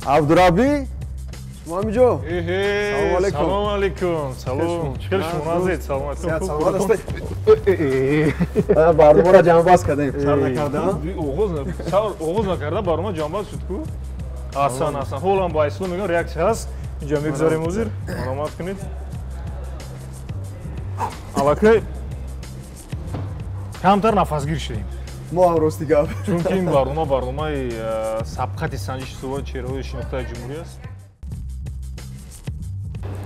Абдураби, шумо ҳамиҷо? Салом алейкум. Салом алейкум. Салом. Чӣ хел шумо назид? Салом алейкум. Саломат ҳастед. Барномаро ҷамъбаст кардем. Сар накарда? Оғоз накарда барнома ҷамъбаст шуд ку? Асан, асан. Ҳолам ба ислом мегӯям реаксия ҳаст. Инҷа мегузарем ҳозир. Маромат кунед. Аллакай камтар нафасгир шудем. Мо ҳам рости гап. Чунки ин барнома барномаи сабқати санҷиши суҳбати чеҳраҳои шинохтаи ҷумҳурӣ аст.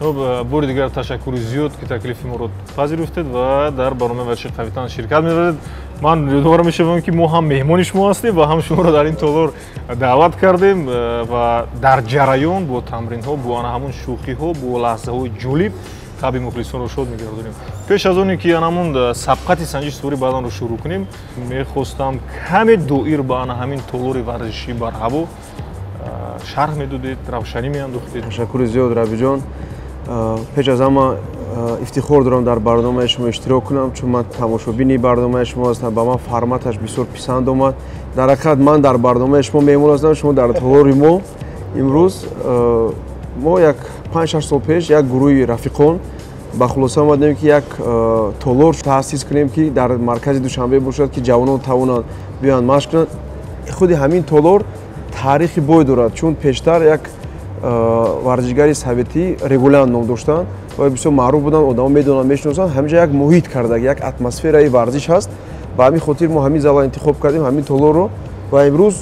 Хуб, бори дигар ташаккури зиёд, ки таклифи моро пазируфтед ва дар барномаи варзиши қавитан ширкат меварзед. Ман ёдовар мешавам, ки мо ҳам меҳмони шумо ҳастем ва ҳам шуморо дар ин толор даъват кардем ва дар ҷараён бо тамринҳо, бо ана ҳамун шӯхиҳо, бо лаҳзаҳои ҷолиб таби мухлисонро шод мегардонем. Пеш аз оне ки ана ҳамун сабқати санҷиши суҳбати баъданро шурӯъ кунем, мехостам каме доир ба ана ҳамин толори варзишӣ барҳаво шарҳ медодед, равшанӣ меандохтед. Ташаккури зиёд, Рабиҷон. Пеш аз ҳама ифтихор дорам дар барномаи шумо иштирок кунам, чун ман тамошобини барномаи шумо ҳастам. Ба ман форматаш бисёр писанд омад. Дар ҳақиқат ман дар барномаи шумо меҳмон ҳастам, шумо дар толори мо. Имрӯз мо як 5-6 сол пеш як гурӯҳи рафиқон ба хулоса омадем, ки як толор таъсис кунем, ки дар маркази Душанбе бошад, ки ҷавонон тавонанд биёянд машқ кунанд. Худи ҳамин толор таърихи бой дорад, чун пештар як варзишгари советӣ Регулян ном доштанд ва бисёр маъруф буданд, одамо медонанд, мешиносанд. Ҳаминҷа як муҳит карда, як атмосфераи варзиш ҳаст. Ба ҳамин хотир мо ҳамин зала интихоб кардем, ҳамин толорро, ва имрӯз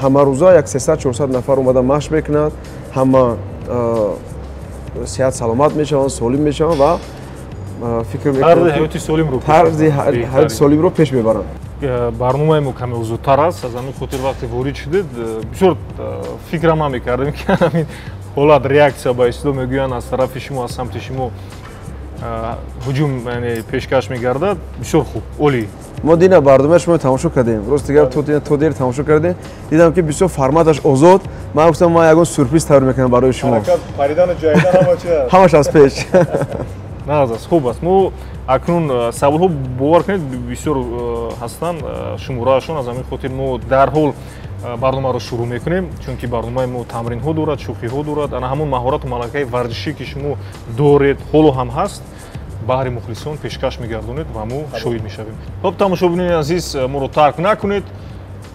ҳамарӯза як 300-400 нафар омада машқ мекунанд, ҳама сиҳат саломат мешаванд, солим мешаванд ва фикр мекунам тарзи ҳаёти солимро пеш мебаранд. Барномаи мо каме зудтар аст, аз ҳамин хотир вақте ворид шудед, бисёр фикрам намекардем, ки ҳамин ҳолат реаксия ба истилоҳ мегӯянд аз тарафи шумо, аз самти шумо ҳуҷум яъне пешкаш мегардад. Бисёр хуб, олӣ. Мо дина барномаи шумо тамошо кардем. Рости гап то дер тамошо кардем. Дидам, ки бисёр форматаш озод. Ман гуфтам, ман ягон сюрприз тайёр мекунам барои шумо. Паридану ҷаҳидан ҳама чи аст? Ҳамаш аз пеш. Нағз аст, хуб аст. Мо акнун саволҳо, бовар кунед, бисёр ҳастанд шумораашон, аз ҳамин хотир мо дарҳол барномаро шурӯъ мекунем, чунки барномаи мо тамринҳо дорад, шӯхиҳо дорад. Ана ҳамон маҳорату малакаи варзишӣ, ки шумо доред, ҳоло ҳам ҳаст, баҳри мухлисон пешкаш мегардонед ва мо шоҳид мешавем. Хуб, тамошобинони азиз, моро тарк накунед,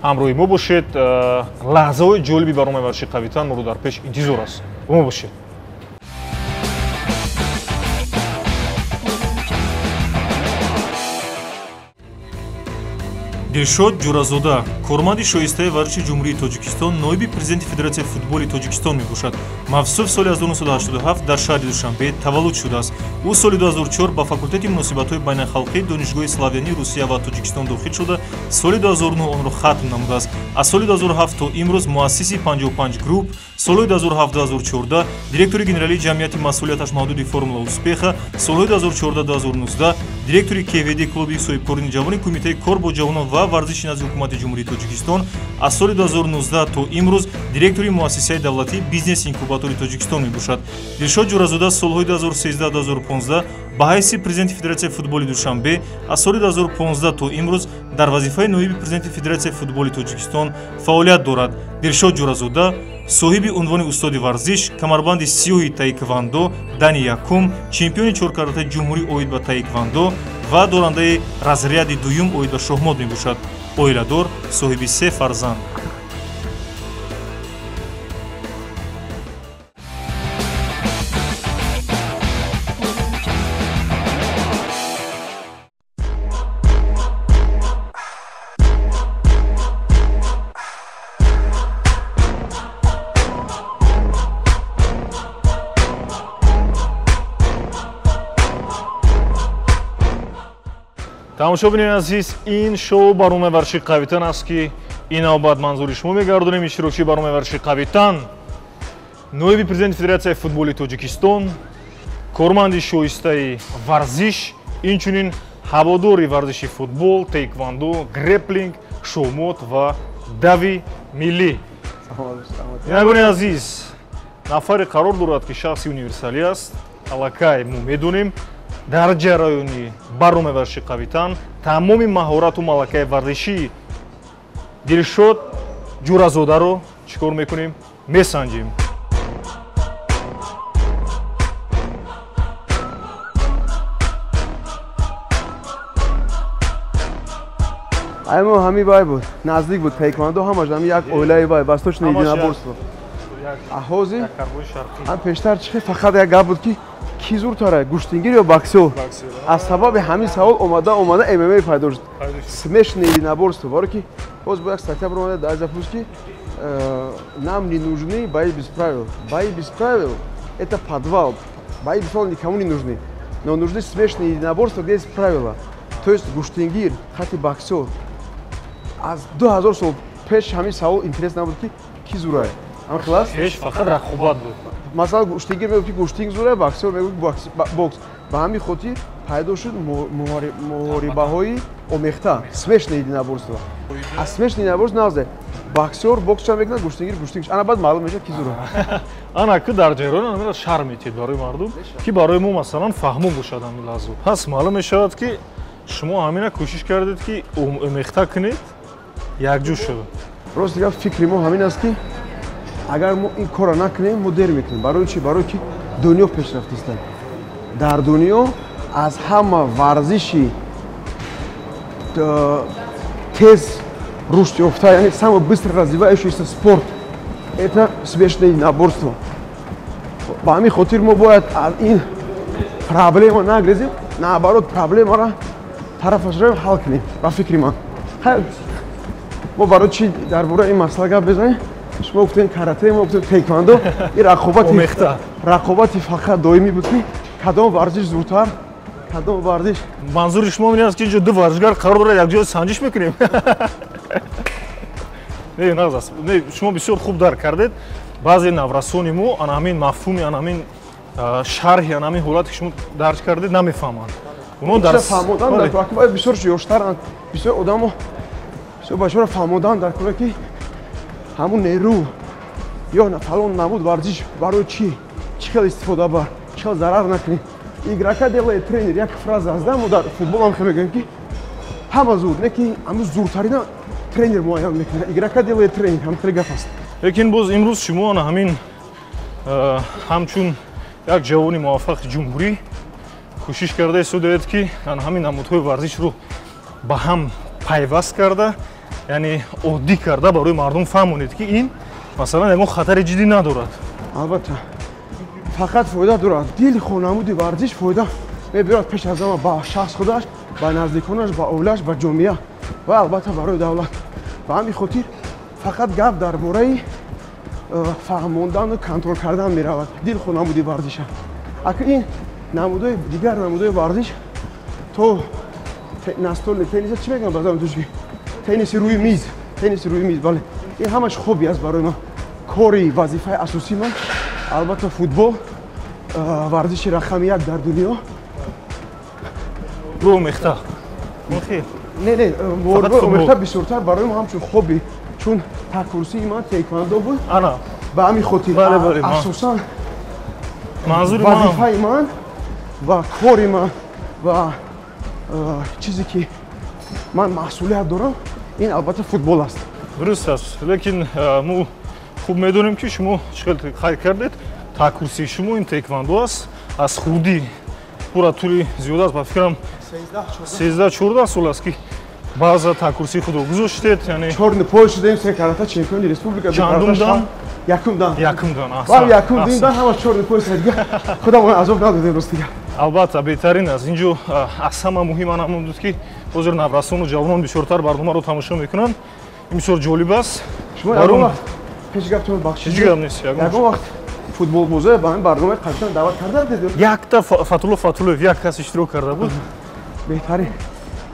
ҳамроҳи мо бошед. Лаҳзаҳои ҷолиби барномаи варзиши қавитан моро дар пеш интизор аст. Бо мо бошед. Дилшод Ҷӯразода, корманди шоистаи варзиши Ҷумҳурии Тоҷикистон, ноиби президенти Федератсияи футболи Тоҷикистон мебошад. Мавсуф соли 1987 дар шаҳри Душанбе таваллуд шудааст. Ӯ соли 2004 ба факултети муносибатҳои байналхалқии Донишгоҳи славянии Русия ва Тоҷикистон дохил шуда, соли 2009 онро хатм намудааст. Аз соли 2007 то имрӯз муассиси 55 Групп, солҳои 2007-2014 директори генералии ҷамъияти масъулияташ маҳдуди Формула Успеха, солҳои 2014-2019 директори КВД клуби соҳибкорони ҷавони Кумитаи кор бо ҷавонон ва варзиши назди ҳукумати Ҷумҳурии Тоҷикистон, аз соли 2019 то имрӯз директори муассисаи давлатии бизнес-инкубатори Тоҷикистон мебошад. Дилшод Ҷӯразода солҳои 2013-2015 ба ҳайси президенти Федератсияи футболи Душанбе, аз соли 2015 то имрӯз дар вазифаи ноиби президенти Федератсияи футболи Тоҷикистон фаъолият дорад. Дилшод Ҷӯразода соҳиби унвони устоди варзиш, камарбанди сиёҳи таеквондо, дани якум, чемпиони чоркаратаи ҷумҳурӣ оид ба таеквондо ва дорандаи разряди дуюм оид ба шоҳмот мебошад. Оиладор, соҳиби 3 фарзанд. Тамошобинони азиз, ин шоу барномаи варзиши қавитан аст, ки ин навбат манзури шумо мегардонем. Иштирокчии барномаи варзиши қавитан, ноиби президенти Федератсияи футболи Тоҷикистон, корманди шоистаи варзиш, инчунин ҳаводори варзиши футбол, таеквондо, греплинг, шоҳмот ва дави миллӣ. Бинандагони азиз, нафаре қарор дорад, ки шахси универсалӣ аст. Аллакай мо медонем, дар ҷараёни барномаи варзиши қавитан тамоми маҳорату малакаи варзишии Дилшод Ҷӯразодаро чӣ кор мекунем? месанҷем. Ай мо ҳами вай буд, наздик буд, таеквондо ҳамаш ҳами як оилаи вай, восточное единоборство. А ҳозир ҳам пештар чи фақат як гап буд, ки ки зуртара, гӯштингир ё боксёр. Аз сабаби ҳамин савол омада омада ММА пайдо шуд, смешанное единоборство. Баро ки ҳозир бо як статья баромада дар Азия Плюс, ки нам не нужны бои без правил. Бои без правил — это подвал, бои без правил никому не нужны, но нужны смешанные единоборства, где есть правила. То есть гӯштингир хати боксёр аз 2000 сол пеш ҳамин савол интерес набуд, ки ки зурае. Ҳамин хел аст. Пеш фақат рақобат буд. Масалан, гӯштингир мегуфт, ки гӯштинг зурае, боксёр мегуфт, бокс. Ба ҳамин хотир пайдо шуд муҳорибаҳои омехта, смешанное единоборство. Аз смешанное единоборство навзе боксёр боксча мекунад, гӯштингир гӯштинг. Ана баъд маълум мешавад, ки зура. Ана ки дар ҷараён ҳаминро шарҳ метиҳед барои мардум, ки барои мо, масалан, фаҳмо бошад ҳамин лаҳзо. Пас маълум мешавад, ки шумо ҳамина кӯшиш кардед, ки омехта кунед, якҷо шуд. Рости гап, фикри мо ҳамин аст, ки агар мо ин корро накунем, мо дер мекунем. Барои чи? Барое ки дунё пешрафтиста. Дар дунё аз ҳама варзиши тез рушд ёфта, яъне самый быстро развивающийся спорт — это смешанное единоборство. Ба ҳамин хотир мо бояд аз ин проблема нагрезем, наоборот, проблемаро тарафашро ҳал кунем. Ба фикри ман, мо барои чи дар бораи ин масъала гап безанем? Шумо гуфтем карате, мо гуфтем тейквандо. Ин рақобати фақат доимӣ буд, ки кадом варзиш зудтар, кадом варзиш. Манзури шумо ин аст, ки инҷо ду варзишгар қарор дорад, якҷоя санҷиш мекунем? Не, нағз аст. Не, шумо бисёр хуб дарк кардед. Баъзе наврасони мо ана ҳамин мафҳуми, ана ҳамин шарҳи, ана ҳамин ҳолате, ки шумо дарҷ кардед, намефаҳманд. Онҳо дар фаҳмодан дар кор бисёр ёштаранд, бисёр одамо, бисёр бачаҳоро фаҳмодан дар кора, ки ҳамун нерӯ ё фалон намуд варзиш барои чӣ, чӣ хел истифода бар, чӣ хел зарар накунӣ. «Игрока делает тренер» як фраза аст, да? Мо дар футбол ҳам хел мегӯем, ки ҳама зур, не ки ҳамун зуртарина тренер муайян мекунад. «Игрока делает тренер», ҳам хеле гап аст. Лекин боз имрӯз шумо ана ҳамин ҳамчун як ҷавони муваффақи ҷумҳурӣ кӯшиш карда истодаед, ки ана ҳамин намудҳои варзишро ба ҳам пайваст карда, яъне оддӣ карда барои мардум фаҳмонед, ки ин, масалан, ягон хатари ҷиддӣ надорад. Албатта, фақат фоида дорад. Дилхоҳ намуди варзиш фоида мебиёрад пеш аз ҳама ба шахс худаш, ба наздиконаш, ба оилааш, ба ҷомеа ва албатта барои давлат. Ба ҳамин хотир фақат гап дар бораи фаҳмондану контрол кардан меравад дилхоҳ намуди варзиша. Ака ин намудои дигар намудои варзиш, то настольный тенниса чӣ мегӯям ба забони тоҷикӣ, тенниси рӯи миз, тенниси рӯи миз, бале, ин ҳамаш хобби аст барои ман. Кори вазифаи асосии ман албатта футбол, варзиши рақами як дар дунё. Рӯ омехта. Не, не, омехта бисёртар барои мо ҳамчун хобби, чун такурсии ман тейквандо буд. Ана. Ба ҳамин хотир асосан вазифаи ман ва кори ман ва чизе, ки ман масъулият дорам, ин албатта футбол аст. Дуруст аст, лекин мо хуб медонем, ки шумо чӣ хел қайд кардед, такурсии шумо ин тейквандо аст. Аз хурдӣ пурра тӯли зиёд аст, ба фикрам, 13-14 сол аст, ки баъза такурсии худро гузоштед, яъне чёрный пояс шудем, се карата чемпиони республика. Чандум дан? Якум дан. Якум дан. Якум дан, ҳама чёрный пояс, дига худам азоб надодем, рост дига. Албатта, беҳтарин аст. Инҷо аз ҳама муҳим ан ҳамон буд, ки ҳозир наврасону ҷавонон бисёртар барномаро тамошо мекунанд. Ин бисёр ҷолиб аст. Шумо ягон вақт, пеши гаптон бахшид, ҳеҷ гап нест. Ягон вақт футболбозое ба ҳамин барномаи қабитан даъват карда будед? Якта Фатулло Фатуллоев, як кас иштирок карда буд. Беҳтарин.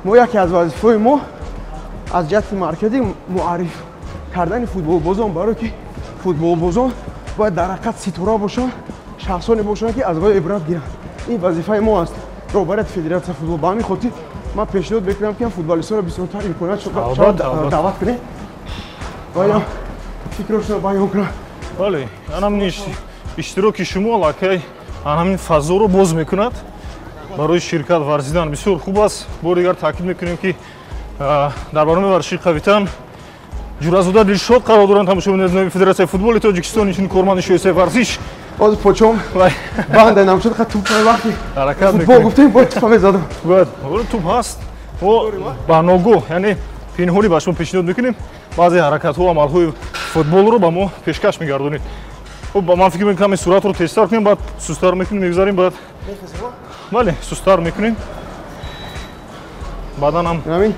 Мо яке аз вазифаҳои мо аз ҷиҳати маркетинг муарриф кардани футболбозон, барое ки футболбозон бояд дар ҳақиқат ситора бошанд, шахсоне бошанд, ки аз вай ибрат гиранд. Ин вазифаи мо аст, роҳбарияти федератсияи футбол. Ба ҳамин хотир ман пешниҳод мекунам, ки футболистонро бисёртар имконият даъват кунем ва инам фикрошонро баён кунам. Бале, анам иштироки шумо аллакай ҳамин фазоро боз мекунад барои ширкат варзидан. Бисёр хуб аст. Бори дигар таъкид мекунем, ки дар барномаи варзишии қавитан Ҷӯразода Дилшод қарор доранд тамошобинони азиз, Федератсияи футболи Тоҷикистон, инчунин корманди шоистаи варзиш. Ҳозир почом банда намшуд, ха туп вақти ҳаракат футбол гуфтем, бояд тупа мезадам. Бояд туп ҳаст. Мо ба ногоҳ, яъне пинҳонӣ ба шумо пешниҳод мекунем баъзе ҳаракатҳо, амалҳои футболро ба мо пешкаш мегардонед. Хуб, ман фикр мекунам суратро тезтар кунем, баъд сустар мекунем, мегузарем, баъд бале, сустар мекунем. Баъдан ҳам ҳамин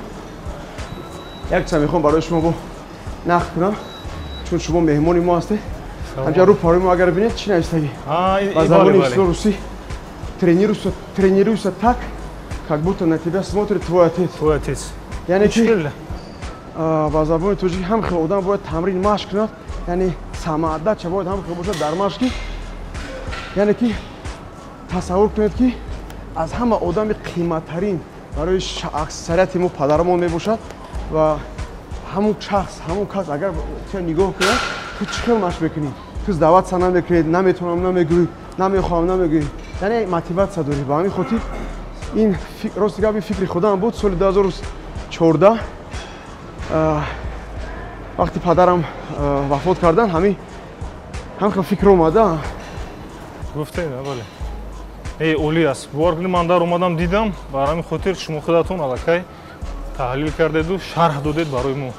як чиз мехоҳам барои шумо бо нақл кунам, чун шумо меҳмони мо ҳастед. Ҳамҷа рӯ парои мо агар бинед, чӣ навиштагӣ? Ба забони русӣ: тренируйся так, как будто на тебя смотрит твой отец. Твой отец. Яъне ки ба забони тоҷикӣ ҳам хел одам бояд тамрин машқ кунад, яъне самоотдача бояд ҳам хел бошад дар машқи, яъне ки тасаввур кунед, ки аз ҳама одами қиматтарин барои аксарияти мо падарамон мебошад ва ҳамун шахс, ҳамун кас агар нигоҳ кунад, ту чӣ хел машқ мекунӣ? Ту сдаваться намекунӣ, наметавонам намегӯӣ, намехоҳам намегӯӣ, яъне мотиватсия дорӣ. Ба ҳамин хотир ин рости гап, ин фикри худам буд. Соли 2014 вақти падарам вафот кардан, ҳамин ҳам хел фикр омада. Гуфтем, бале. Эй, олӣ аст. Бовар кунед, ман дар омадам, дидам, ба ҳамин хотир шумо худатон аллакай таҳлил кардеду шарҳ додед барои мо.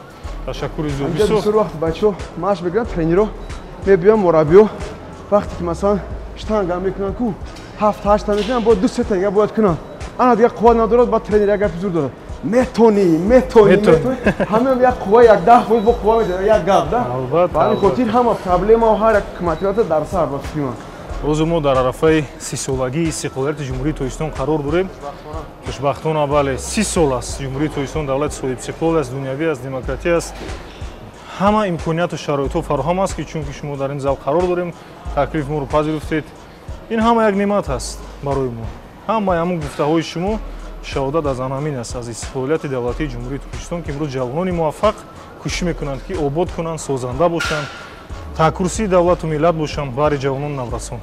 Ташаккури зиёд. Бисёр вақт бачаҳо машқ мекунанд, тренерҳо мебиён, мураббиҳо вақте ки масалан штанга мекунанд, ку 7-8 та мекунанд, бояд 2-3 та дига бояд кунанд. Ана дигар қувват надорад, баъд тренер як гапи зур дорад: метонӣ, метонӣ, метонӣ. Ҳамаам як қувва, як 10% бо қувва медиҳад, як гап да. Ба ҳамин хотир ҳама проблемао, ҳар як мотиватсия дар сар, ба фикри ман. Рӯзи мо дар арафаи 30-солагии истиқлолияти Ҷумҳурии Тоҷикистон қарор дорем. Хушбахтона, бале, 30 сол аст Ҷумҳурии Тоҷикистон давлати соҳибистиқлол аст, дунявӣ аст, демократия аст. Ҳама имконияту шароитҳо фароҳам аст, ки чунки шумо дар ин зал қарор дорем, таклифи моро пазируфтед. Ин ҳама як неъмат аст барои мо. Ҳамаи ҳамун гуфтаҳои шумо шаҳодат аз ҳамин аст, аз истиқлолияти давлатии Ҷумҳурии Тоҷикистон, ки имрӯз ҷавонони муваффақ кӯшиш мекунанд, ки обод кунанд, созанда бошанд, таъкурсии давлату миллат бошанд баҳри ҷавонону наврасон.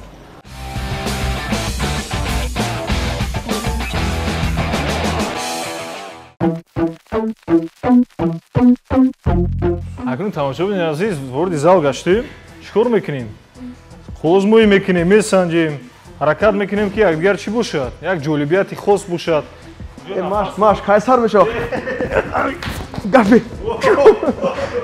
Акнун, тамошобини азиз, вориди зал гаштем. Чӣ кор мекунем? Қозмоӣ мекунем, месанҷем, ҳаракат мекунем, ки якдигар чӣ бошад, як ҷолибияти хос бошад. Машқ, машқ кай сар мешавад? Гапи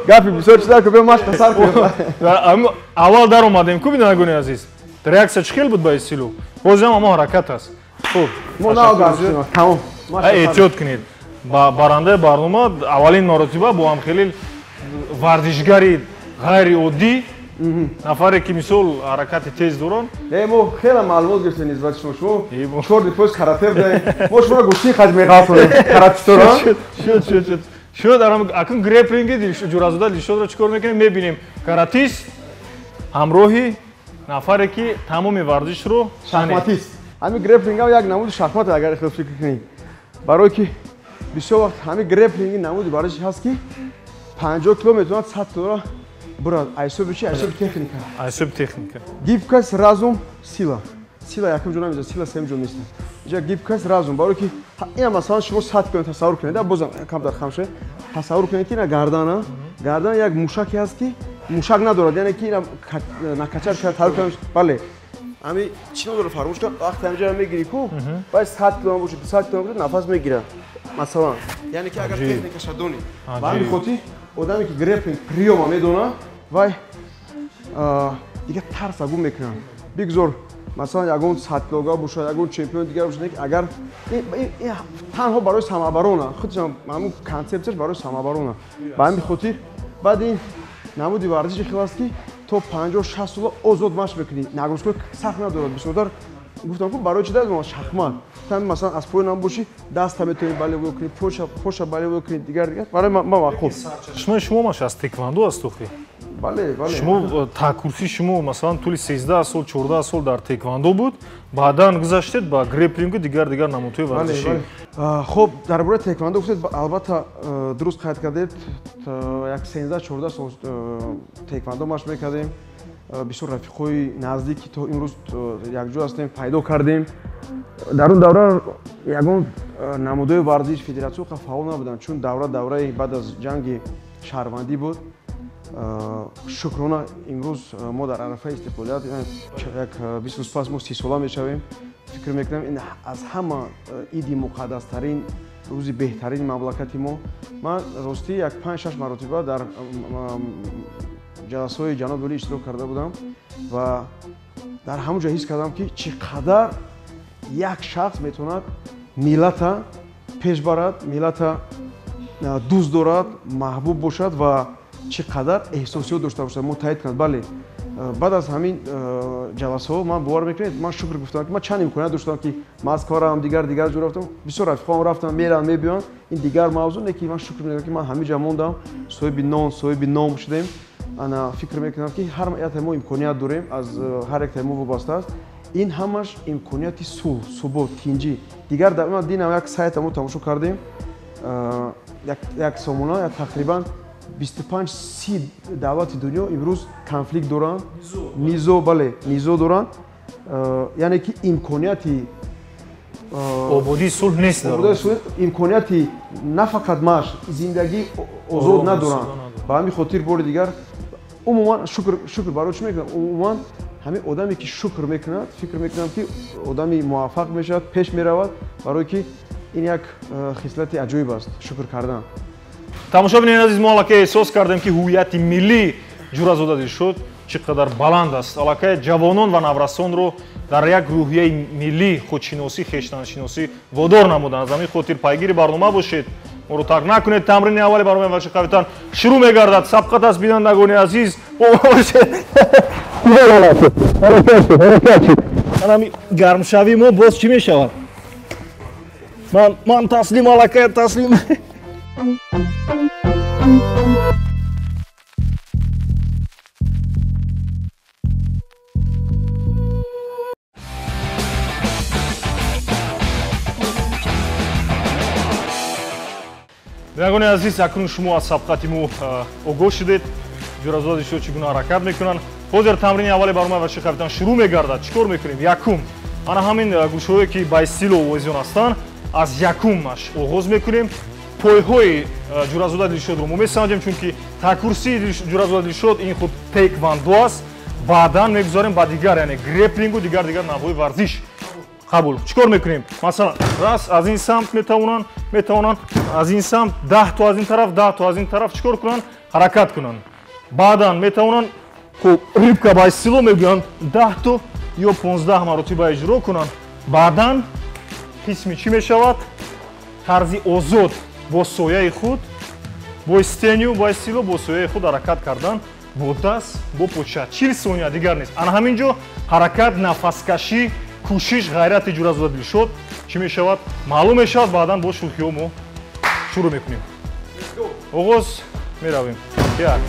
гапи бисёр чиза ку, машқ сар кунем. Аввал даромадем ку, бинандагони азиз, реаксия чӣ хел буд ба истилоҳ? Боз ҳам ҳамон ҳаракат аст. Хуб, мо наогаштем, тамом. Эҳтиёт кунед, ба барандаи барнома аввалин маротиба бо ҳамхелил варзишгари ғайриоддӣ, нафаре ки мисол ҳаракати тез доранд. Не, мо хеле маълумот гирифтем нисбати шумо. Шумо чор дипоз карате будаем, мо шуморо гӯштии хаҷ меғалтонем, каратистора. Шуд, шуд, шуд, шуд. Акун греплинги Ҷӯразода Дилшодро чӣ кор мекунем, мебинем. Каратист ҳамроҳи нафаре, ки тамоми варзишро шахматист. Ҳамин греплингам як намуди шахмат, агар хел фикр кунем, барое ки бисёр вақт ҳамин греплинги намуди варзише ҳаст, ки 50 кило метавонад 100 килоро бурад. Айсоби чи? Айсоби техника. Айсоби техника. Гибкость, разум, сила. Сила якум ҷо намезад, сила сеюм ҷо меистад. Инҷа гибкость, разум, барое ки ина масалан шумо 100 кило тасаввур кунед, бозам камтар хам шавед, тасаввур кунед, ки ина гардана, гардан як мушаке ҳаст, ки мушак надорад, яъне ки ина накачар шояд тавр кунад, бале, ҳами чӣ надорад, фаромӯш кардам. Вақте ҳаминҷаро мегирӣ ку, баъд 100 кило бошад, 200 кило бошад, нафас мегирад масалан, яъне ки агар техникаша донӣ. Ба ҳамин хотир одаме, ки греплинг приёма медонад, вай дигар тарса гум мекунад. Бигзор масалан ягон 100 килога бошад, ягон чемпиони дигар бошад, агар танҳо барои самооборона, худшам ҳамун консепсияш барои самооборона. Ба ҳамин хотир баъд ин намуди варзиши хел аст, ки то 50-60 сола озод машқ мекунӣ, нагрузкаи сахт надорад. Бисёртар гуфтам ку, барои чи дар шахмат масалан аз пои набошӣ, даста метавонӣ болевой кунӣ, поша болевой кунӣ, дигар дигар. Барои ман мақул. Чашмаи шумо маш аз теквандо аст охи. Бале, бале. Шумо таъкурсии шумо масалан тӯли 13 сол, 14 сол дар теквандо буд, баъдан гузаштед ба греплингу дигар дигар намудҳои варзишӣ. Хуб, дар бораи теквандо гуфтед, албатта дуруст қайд кардед, як 13-14 сол теквандо машқ мекардем. Бисёр рафиқҳои наздик, ки то имрӯз якҷо ҳастем, пайдо кардем. Дар он давра ягон намудҳои варзиш, федератсия фаъол набуданд, чун давра давраи баъд аз ҷанги шаҳрвандӣ буд. Шукрона, имрӯз мо дар арафаи истиқлолият, як 20 рӯз пас мо 30 сола мешавем. Фикр мекунам, ин аз ҳама иди муқаддастарин, рӯзи беҳтарини мамлакати мо. Ман ростӣ як 5-6 маротиба дар ҷаласаҳои ҷаноби олӣ иштирок карда будам ва дар ҳамон ҷо ҳис кардам, ки чӣ қадар як шахс метавонад миллата пеш барад, миллата дӯст дорад, маҳбуб бошад ва чӣ қадар эҳсосиёт дошта бошад. Мо таъид кунад. Бале, баъд аз ҳамин ҷаласаҳо ман бовар мекунед, ман шукр гуфтам, ки ман чанд имконият доштам, ки Москва равам, дигар ҷо рафтам, бисёр рафиқоам рафтам, мераванд, мебиёнд, ин дигар мавзӯъ не, ки ман шукр мекунам, ки ман ҳамин ҷа мондам, соҳиби нон, соҳиби ном шудем. Ана фикр мекунам, ки ҳар яктаи мо имконият дорем, аз ҳар яктаи мо вобаста аст. Ин ҳамаш имконияти сулҳ, субот, тинҷӣ. Дигар динам як сайта мо тамошо кардем, як сомона, тақрибан 25-30 давлати дунё имрӯз конфликт доранд, низо, бале, низо доранд. Яъне ки имконияти ободии сулҳ нест, имконияти на фақат маъш, зиндагӣ озод надоранд. Ба ҳамин хотир бори дигар умуман шукр барои чӣ мекунам? Умуман ҳамин одаме, ки шукр мекунад, фикр мекунам, ки одами муваффақ мешавад, пеш меравад, барое ки ин як хислати аҷоиб аст, шукр кардан. Тамошобинони азиз, мо аллакай эҳсос кардем, ки ҳуввияти миллии Ҷӯразода Дилшод чӣ қадар баланд аст. Аллакай ҷавонон ва наврасонро дар як рӯҳияи миллӣ, худшиносӣ, хештаншиносӣ водор намуданд. Аз ҳамин хотир пайгири барнома бошед, моро тарк накунед. Тамрини аввали барномаи варзиши қавитан шурӯъ мегардад. Сабқат аст, бинандагони азиз. Анами гармшавии мо боз чӣ мешавад? Ман таслим, аллакай таслим. Бинандагони азиз, акнун шумо аз сабқати мо огоҳ шудед. Ҷӯразода Дилшод чӣ гуна ҳаракат мекунанд. Ҳозир тамрини аввали барномаи варзиши қавитан шурӯъ мегардад. Чӣ кор мекунем? Якум, ана ҳамин гӯшҳое, ки ба истилоҳ овезон ҳастанд, аз якумаш оғоз мекунем. Пойҳои Ҷӯразода Дилшодро мо месанҷем, чунки такурсии Ҷӯразода Дилшод ин худ тейквандо аст. Баъдан мегузарем ба дигар, яъне греплингу дигар навъҳои варзиш. Қабул. Чӣ кор мекунем? Масалан, раз аз ин самт метавонанд аз ин самт 10 то аз ин тараф, 10 то аз ин тараф чӣ кор кунанд? Ҳаракат кунанд. Баъдан метавонанд, хуб, рибка ба истилоҳ мегӯянд, 10 то ё 15 маротиба иҷро кунанд. Баъдан қисми чӣ мешавад? Тарзи озод бо сояи худ, бо стеню, бо истилоҳ бо сояи худ ҳаракат кардан, бо даст, бо поча. 40 сония дигар нест. Ана ҳамин ҷо ҳаракат, нафаскашӣ, кӯшиш, ғайрати Ҷӯразода Дилшод чӣ мешавад? Маълум мешавад. Баъдан бо шӯхиҳо мо шурӯъ мекунем. Оғоз меравем. 1,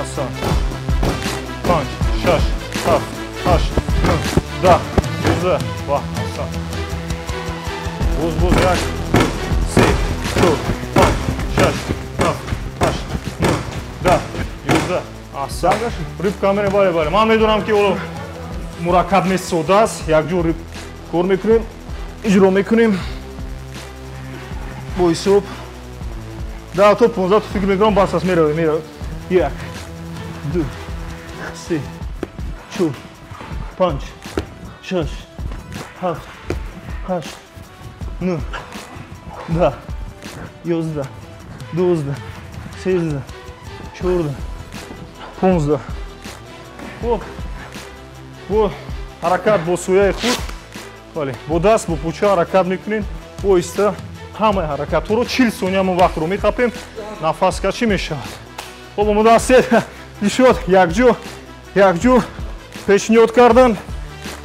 асан, 5, 6, 7, 8, 9, 10, 11, ва асан. Боз 1, 2, 3, 4, 5, 6, 7, 8, 9, 10, 11. Асан. Рибка мерем, бале, бале. Ман медонам, ки ҳоло мураккаб нест, сода аст. Якҷо риб кор мекунем, иҷро мекунем бо ҳисоб 10 то 15 фикр мекунам, бас аст. Меравем, меравем. 1, 2, 3, 4, 5, 6, 7, 8, 9, 10, 11, 12, 13, 14, 15. Хуб, бо ҳаракат бо сояи худ, бале, бо даст, бо пӯча ҳаракат мекунем. Оҳиста ҳамаи ҳаракатҳоро 40 сония мо вақтро мехапем, нафаскашӣ мешавад. Хуб, омода ҳастед? Дилшод, якҷо пешниҳод кардан.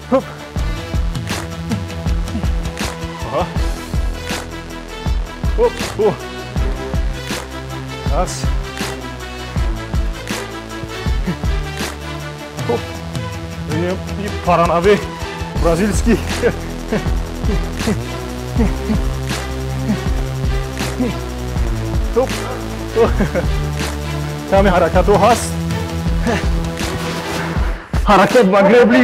Хуб, хуб, ас, хуб, паранаве бразильский. Хуб, каме ҳаракатҳо ҳаст. Ҳаракат ба гребли.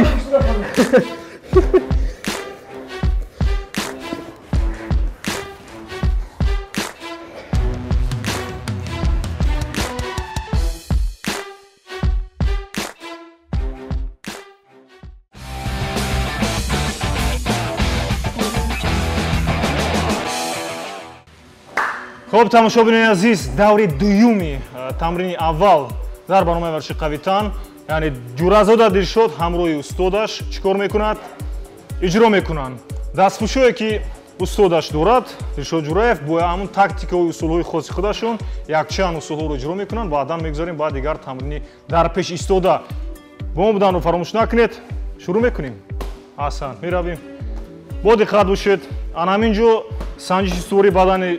Хуб, тамошобинони азиз, даври дуюми тамрини аввал дар барномаи варзиши қавитан, яъне Ҷӯразода Дилшод ҳамроҳи устодаш чӣ кор мекунад? Иҷро мекунанд. Дастпӯшое ки устодаш дорад, Дилшод Ҷӯраев бо ҳамун тактикаҳои усулҳои хоси худашон якчанд усулҳоро иҷро мекунанд. Баъдан мегузарем ба дигар тамрини дар пеш истода. Бо мо буданро фаромӯш накунед. Шурӯъ мекунем. Аҳсан, меравем. Бо диққат бошед. Ана ҳамин ҷо санҷиши сувори бадани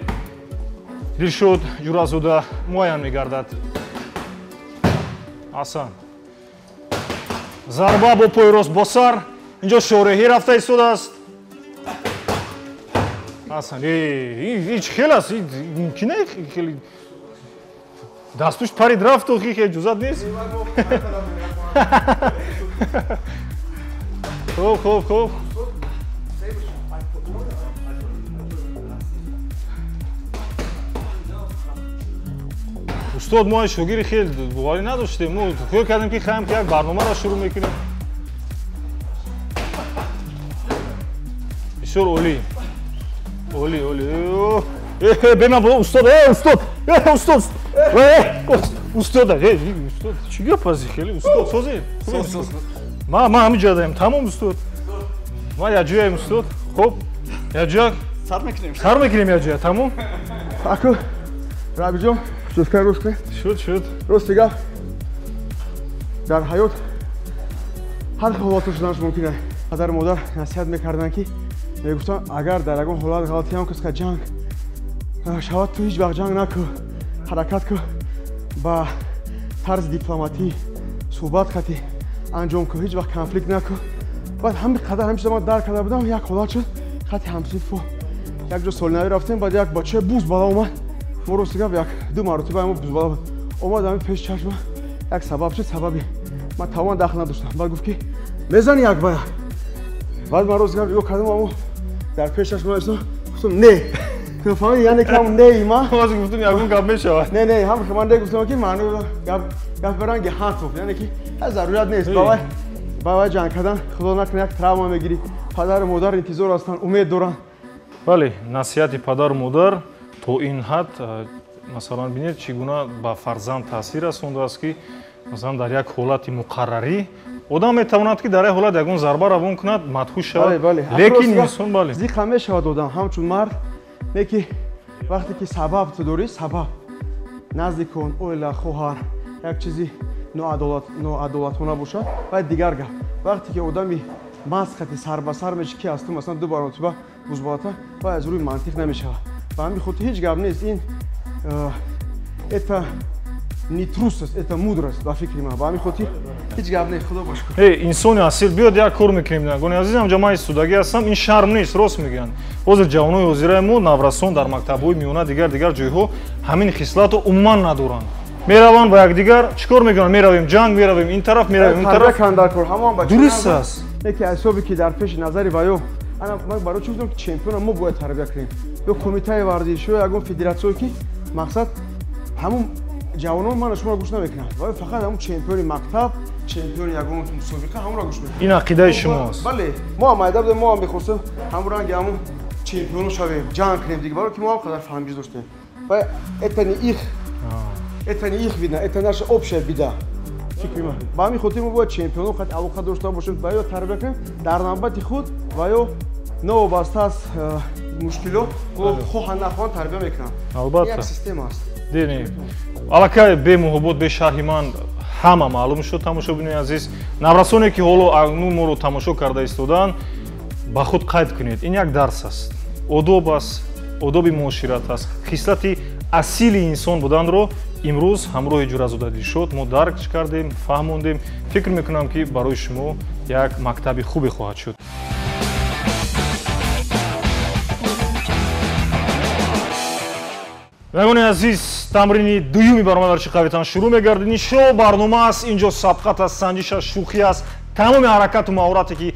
Дилшод Ҷӯразода муайян мегардад. Аҳсан. Зарба бо пои рост бо сар. Инҷо шореҳӣ рафта истодааст. Аҳсан, ҳеҷ хел аст, мумкин е хеле дастуш парид рафт, охи иҷозат нест. Хуб, хуб, хуб. Устод, мо шогири хел боварӣ надоштем. Мо фикр кардем ки хаем ки як барномаро шурӯъ мекунем. Бисёр олӣ. Олӣ, олӣ. Бема устод, устод, устод. Устод, устод. Чӣ гап аст хеле? Устод, созед. Ма ҳамин ҷо даем. Тамом, устод. Ма як ҷояем, устод. Хуб, як ҷоя. Сар мекунем. Сар мекунем як ҷоя, тамом. Аку, Рабиҷон, шуд, рост кунед? Шуд, шуд. Рости гап, дар ҳаёт ҳар хел ҳолатҳо шуданаш мумкин аст. Падару модар насиҳат мекарданд ки мегуфтанд, агар дар ягон ҳолат ғалатӣ ҳам кас ҷанг шавад, ту ҳеҷ вақт ҷанг накун, ҳаракат кун, ба тарзи дипломатӣ суҳбат хати анҷом кун, ҳеҷ вақт конфликт накун. Баъд ҳамин қадар ҳамин чиза ман дарк карда будам, як ҳолат шуд, хати ҳамсинфо як ҷо солинавӣ рафтем, баъд як бачаи буз бала омад. Мо рости гап як ду маротиба ҳамо бузбала буд. Омад ҳамин пеш чашма, як сабаб шуд, сабаби ман тамоман дахл надоштам. Баъд гуфт ки мезани як бая. Баъд ман рости гап нигоҳ кардам, амо дар пеш чашма истодам, гуфтам не. Фаҳмидӣ, яъне ки ҳамон неи ман. Ҳозир гуфтам ягон гап мешавад. Не, не, ҳам ман не гуфтам ки маъно гап гап ранги ҳантоф, яъне ки зарурат нест. Ба вай ҷанг кардан, худо накунад як травма мегирӣ. Падару модар интизор ҳастанд, умед доранд. Бале, насиҳати падару модар то ин ҳад, масалан, бинед чӣ гуна ба фарзанд таъсир расондааст ки масалан дар як ҳолати муқаррарӣ одам метавонад ки дар як ҳолат ягон зарба равон кунад, мадҳуш шавад, лекин инсон бале зиқа мешавад одам ҳамчун мард, не ки вақте ки сабаб ту дорӣ, сабаб наздикон, оила, хоҳар, як чизи ноадолатона бошад, баъд дигар гап. Вақте ки одами масхати сарбасар меши ки аз ту масалан ду маротиба бузбалата, баъд аз рӯи мантиқ намешавад. Ба ҳамин хотир ҳеҷ гап нест. Ин это не трусость, это мудрость, ба фикри ман. Ба ҳамин хотир ҳеҷ гап нест, худо ба шукр. Инсони асил, биёд як кор мекунем. Нагони азиз, ҳамҷа ман истодагӣ ҳастам, ин шарм нест, рост мегӯянд. Ҳозир ҷавонои ҳозираи мо, наврасон дар мактабҳои миёна, дигар дигар ҷойҳо ҳамин хислатро умуман надоранд. Мераванд ба якдигар, чӣ кор мекунанд? Меравем ҷанг, меравем ин тараф, меравем ин тараф. Дуруст аст. Не ки ҳисоби ки дар пеши назари ваё, ана ман барои чӣ гуфтам ки чемпиона мо бояд тарбия кунем. Ё кумитаи варзиш, ё ягон федератсияе ки мақсад ҳамун ҷавонон ману шуморо гӯш намекунанд. Вале фақат ҳамун чемпиони мактаб, чемпиони ягон мусобиқа ҳамонро гӯш мекунанд. Ин ақидаи шумо аст? Бале, мо ҳам майда будем, мо ҳам мехостем ҳамон ранги ҳамун чемпионо шавем, ҷанг кунем дигар, барои ки мо ҳам қадар фаҳмиш доштем. Ва это не их, это не их видно, это наша общая беда. Фикри ман. Ба ҳамин хотир мо бояд чемпионо хати алоқа дошта бошем, ва ё тарбия кунем дар навбати худ, ва ё новобаста аз мушкилот хоҳанд нахоҳанд тарбия мекунанд. Албатта. Як система аст. Дини. Аллакай бемуҳобот, бешарҳи ман ҳама маълум шуд, тамошобинони азиз. Наврасоне ки ҳоло акнун моро тамошо карда истодаанд, ба худ қайд кунед. Ин як дарс аст, одоб аст, одоби муошират аст. Хислати асили инсон буданро имрӯз ҳамроҳи Ҷӯразода Дилшод мо дарк кардем, фаҳмондем. Фикр мекунам ки барои шумо як мактаби хубе хоҳад шуд. Бинандагони азиз, тамрини дуюми барномаи варзиши қавитан шурӯъ мегардид. Ин шоу барнома аст, инҷо сабқат аст, санҷиш аст, шӯхӣ аст. Тамоми ҳаракату маҳорате ки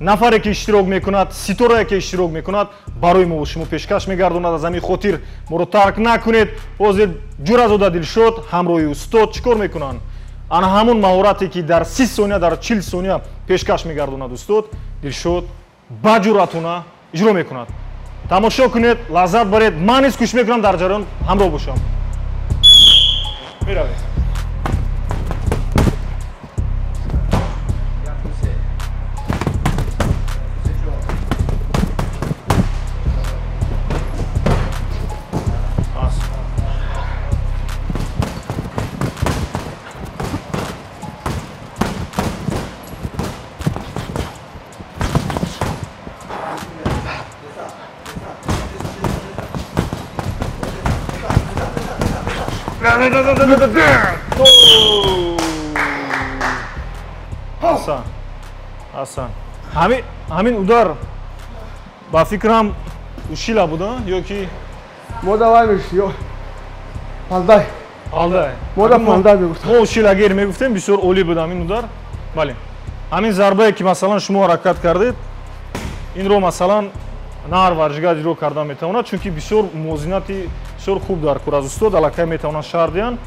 нафаре ки иштирок мекунад, ситорае ки иштирок мекунад, барои мо шумо пешкаш мегардонад. Аз ҳамин хотир моро тарк накунед. Ҳозир Ҷӯразода Дилшод ҳамроҳи устод чӣ кор мекунанд? Ана ҳамон маҳорате ки дар 30 сония, дар 40 сония пешкаш мегардонад устод, Дилшод ба ҷуръатона иҷро мекунад. Тамошо кунед, лаззат баред. Ман низ кӯшиш мекунам дар ҷараён ҳамроҳ бошам. Меравем. Асан, асан. Ҳамин удар ба фикрам ушила буда ё ки мо давай меши палдай. Палдай. Мо да палдай мегуфтем. Мо ушилагер мегуфтем, бисёр олӣ буд ҳамин удар. Бале. Ҳамин зарбае ки масалан шумо ҳаракат кардед, инро масалан на ҳар варзишгар иҷро карда метавонад, чунки бисёр мувозинати бисёр хуб дар кор аст. Устод аллакай метавонанд шарҳ диҳанд.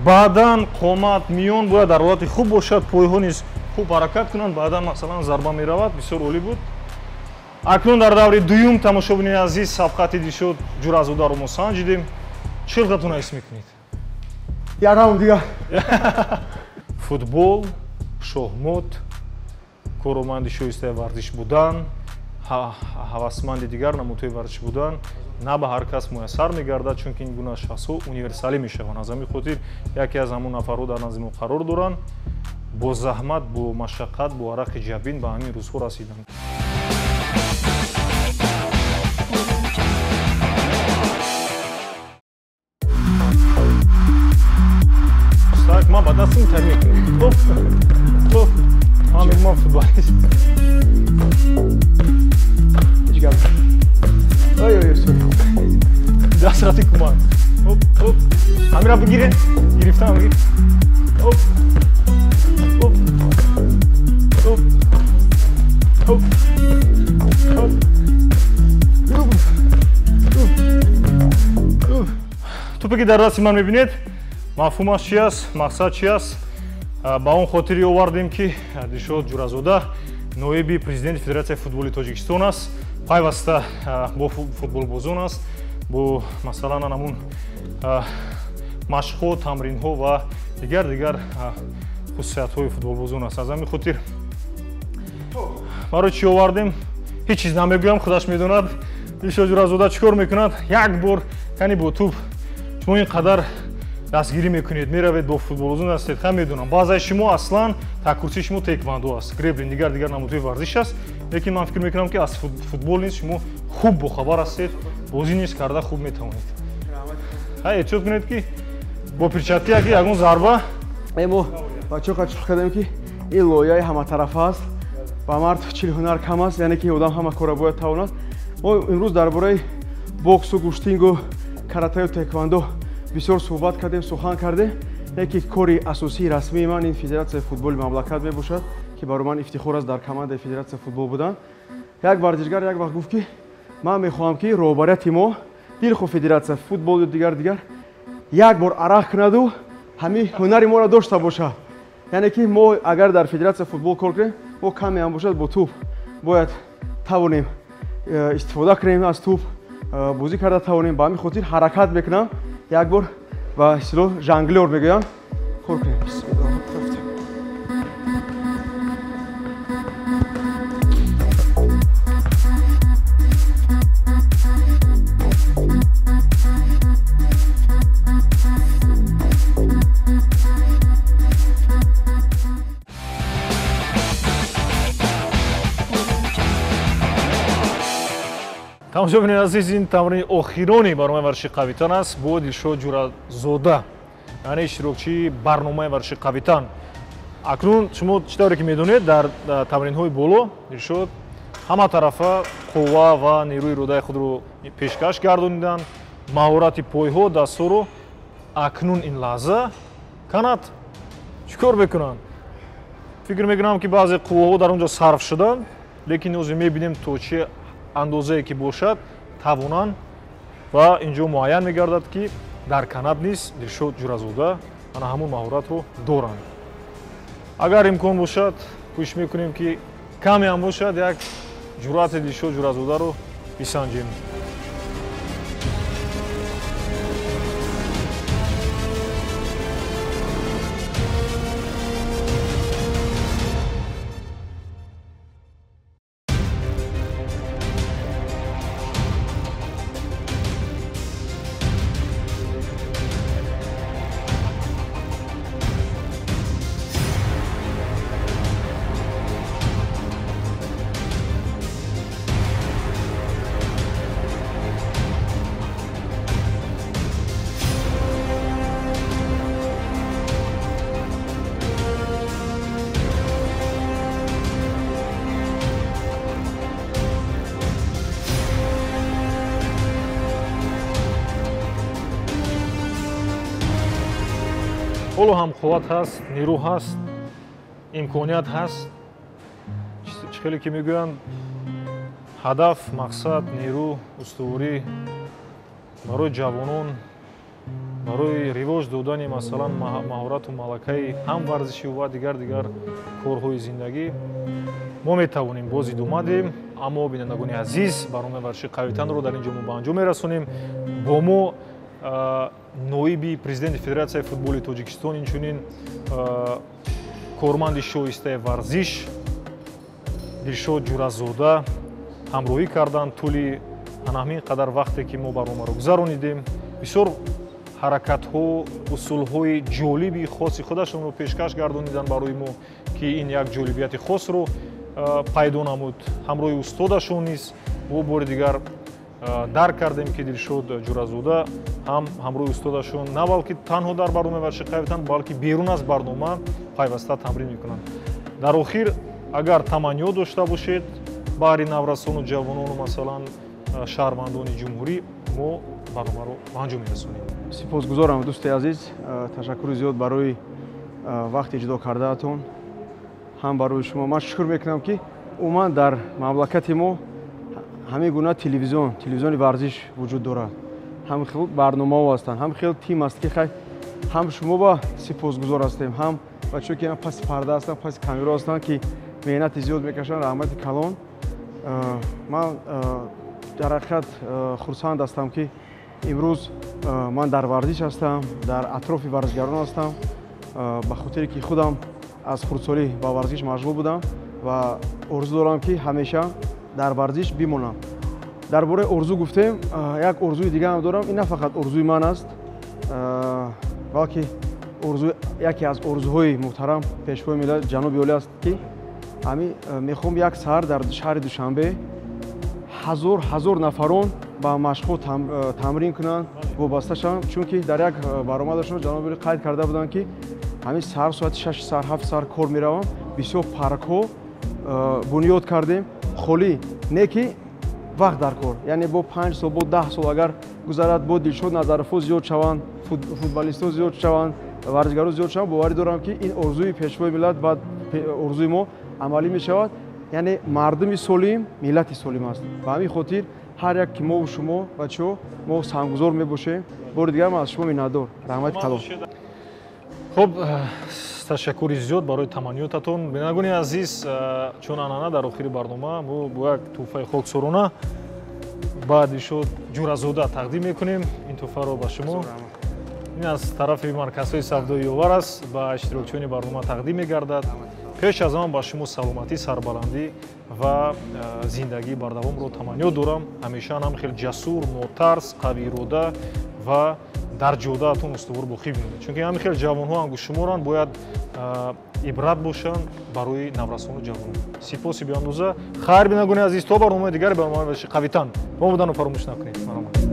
Баъдан қомат, миён бояд дар ҳолати хуб бошад, пойҳо низ хуб ҳаракат кунанд, баъдан масалан зарба меравад. Бисёр олӣ буд. Акнун дар даври дуюм, тамошобинони азиз, сабқати Дилшод Ҷӯразодаро мо санҷидем. Чӣ хелатон ҳис мекунед? Як раунд дигар. Футбол, шоҳмот, короманди шоистаи варзиш будан, ҳавасманди дигар намудҳои варзиш будан на ба ҳар кас муяссар мегардад, чунки ин гуна шахсҳо универсалӣ мешаванд. Аз ҳамин хотир яке аз ҳамон нафарҳо дар назди мо қарор доранд, бо заҳмат, бо машаққат, бо арақи ҷабин ба ҳамин рӯзҳо расиданд. Так, ман ба дастим тар мекунам. Топ, топ. Ман мегӯям футболист. Ҳеҷ гап. Ой, ой, сори. Дастрати кӯмак. Оп, оп. Ҳамира бигире. Гирифтам, бигир. Оп. Оп. Оп. Оп. Оп. Тӯпе ки дар дасти ман мебинед, мафҳумаш чи аст, мақсад чи аст? Ба он хотири овардем ки Дилшод Ҷӯразода ноиби президенти Федератсияи футболи Тоҷикистон аст, пайваста бо футболбозон аст, бо масалан ҳамун машқҳо, тамринҳо ва дигар хусусиятҳои футболбозон аст. Аз ҳамин хотир барои чӣ овардем, ҳеҷ чиз намегӯям, худаш медонад. Дилшод Ҷӯразода чӣ кор мекунад? Як бор яъне бо тӯб шумо ин қадар дастгирӣ мекунед, меравед бо футболбозон ҳастед, ҳам медонам. Баъзеи шумо аслан такурсии шумо теквандо аст, греблинг, дигар намудҳои варзиш аст, лекин ман фикр мекунам ки аз футбол низ шумо хуб бохабар ҳастед, бозӣ низ карда хуб метавонед. Эҳтиёт кунед ки бо перчатка яки ягон зарба. Мо бачаҳо қачуқ кардем ки ин лоиҳаи ҳаматарафа аст, ба мард 40 ҳунар кам аст, яъне ки одам ҳама кора бояд тавонад. Мо имрӯз дар бораи боксу, гӯштингу, каратаю теквандо бисёр суҳбат кардем, сухан кардем. Яке кори асосии расмии ман ин Федератсияи футболи мамлакат мебошад, ки барои ман ифтихор аст дар командаи Федератсияи футбол будан. Як варзишгар як вақт гуфт ки ман мехоҳам ки роҳбарияти мо дилхоҳ федератсия футбол ё дигар як бор арақ кунаду ҳамин ҳунари моро дошта бошад. Яъне ки мо агар дар федератсияи футбол кор кунем, мо каме ҳам бошад бо тӯб бояд тавонем истифода кунем, аз тӯб бозӣ карда тавонем. Ба ҳамин хотир ҳаракат мекунам як бор ба истилоҳ жонглёр мегӯянд кор кунем. Бисмиллоҳ. Тамошобинони азиз, ин тамрини охирони барномаи варзиши қавитан аст бо Дилшод Ҷӯразода, яъне иштирокчии барномаи варзиши қавитан. Акнун шумо чӣ тавре ки медонед, дар тамринҳои боло Дилшод ҳама тарафа қувва ва нерӯи иродаи худро пешкаш гардониданд, маҳорати пойҳо, дастҳоро. Акнун ин лаҳза канат чӣ кор мекунанд? Фикр мекунам ки баъзе қувваҳо дар он ҷо сарф шуданд, лекин ҳозир мебинем то чӣ андозае ки бошад тавонанд ва инҷо муайян мегардад ки дар канат низ Дилшод Ҷӯразода ана ҳамон маҳоратро доранд. Агар имкон бошад, кӯшиш мекунем ки каме ҳам бошад як ҷуръати Дилшод Ҷӯразодаро бисанҷем. Ҳоло ҳам қувват ҳаст, нерӯ ҳаст, имконият ҳаст. Чӣ хеле ки мегӯянд, ҳадаф, мақсад, нерӯ, устуворӣ барои ҷавонон, барои ривоҷ додани масалан маҳорату малакаи ҳам варзишӣ ва дигар корҳои зиндагӣ мо метавонем боз идома диҳем. Аммо бинандагони азиз, барномаи варзиши қавитанро дар ин ҷо мо ба анҷом мерасонем. Бо мо ноиби президенти Федератсияи футболи Тоҷикистон, инчунин корманди шоистаи варзиш Дилшод Ҷуразода ҳамроҳӣ карданд тӯли ҳамин қадар вақте ки мо барномаро гузаронидем. Бисёр ҳаракатҳо, усулҳои ҷолиби хоси худашонро пешкаш гардониданд барои мо, ки ин як ҷолибияти хосро пайдо намуд. Ҳамроҳи устодашон низ мо бори дигар дарк кардем, ки Дилшод Ҷуразода ҳам ҳамроҳи устодашон на балки танҳо дар барномаи варзиши қавитан, балки берун аз барнома пайваста тамрин мекунанд. Дар охир, агар таманниё дошта бошед баҳри наврасону ҷавонону масалан шаҳрвандони ҷумҳурӣ, мо барномаро ба анҷом мерасонем. Сипосгузорам, дӯсти азиз, ташаккури зиёд барои вақти ҷудо кардаатон, ҳам барои шумо. Ман шукр мекунам, ки умуман дар мамлакати мо ҳамин гуна телевизиони варзиш вуҷуд дорад, ҳам хел барномаҳо ҳастанд, ҳам хел тим аст, ки хай ҳам шумо ба сипосгузор ҳастем, ҳам бачаҳо ки паси парда ҳастанд, паси камера ҳастанд, ки меҳнати зиёд мекашанд, раҳмати калон. Ман дар ҳақиқат хурсанд ҳастам, ки имрӯз ман дар варзиш ҳастам, дар атрофи варзишгарон ҳастам, ба хотире ки худам аз хурдсолӣ ба варзиш машғул будам ва орзу дорам, ки ҳамеша дар варзиш бимонам. Дар бораи орзу гуфтем, як орзуи дигаам дорам. Ин на фақат орзуи ман аст, балки яке аз орзуҳои муҳтарам пешвои миллат ҷаноби олӣ аст, ки ҳамин мехоҳам як саҳар дар шаҳри Душанбе ҳазор нафарон ба машқҳо тамрин кунанд, вобаста шаванд, чунки дар як баромадашон ҷаноби олӣ қайд карда буданд, ки ҳамин саҳар соати 6 сар 7 сар кор меравам, бисёр паркҳо бунёд кардем, холӣ не ки вақт дар кор, яъне бо 5 сол, бо 10 сол агар гузарад, бо Дилшод Назаровҳо зиёд шаванд, футболистҳо зиёд шаванд, варзишгаро зиёд шаванд, боварӣ дорам, ки ин орзуи пешвои миллат ва орзуи мо амалӣ мешавад. Яъне мардуми солим миллати солим аст. Ба ҳамин хотир ҳар як ки мову шумо бачаҳо мо саҳмгузор мебошем. Бори дигар ман аз шумо миннатдор. Раҳмати калон. Хуб, ташаккури зиёд барои таманниётатон. Бинандагони азиз, чун анъана дар охири барнома мо бо як тӯҳфаи хоксорона ба Дилшод Ҷуразода тақдим мекунем. Ин тӯҳфаро ба шумо, ин аз тарафи марказҳои савдои Ёвар аст, ба иштирокчиёни барнома тақдим мегардад. Пеш аз он ба шумо саломатӣ, сарбаландӣ ва зиндагии бардавомро таманниё дорам. Ҳамеша ҳам хеле ҷасур, нотарс, қавиирода ва дар ҷодаатон устувор боқӣ бимонед, чунки ҳамин хел ҷавонҳо ангуштшуморанд, бояд ибрат бошанд барои наврасону ҷавонон. Сипоси беандоза. Хайр, бинандагони азиз, то барномаи дигари барномаи варзиши қавитан бо буданро фаромӯш накунед. Марҳамат.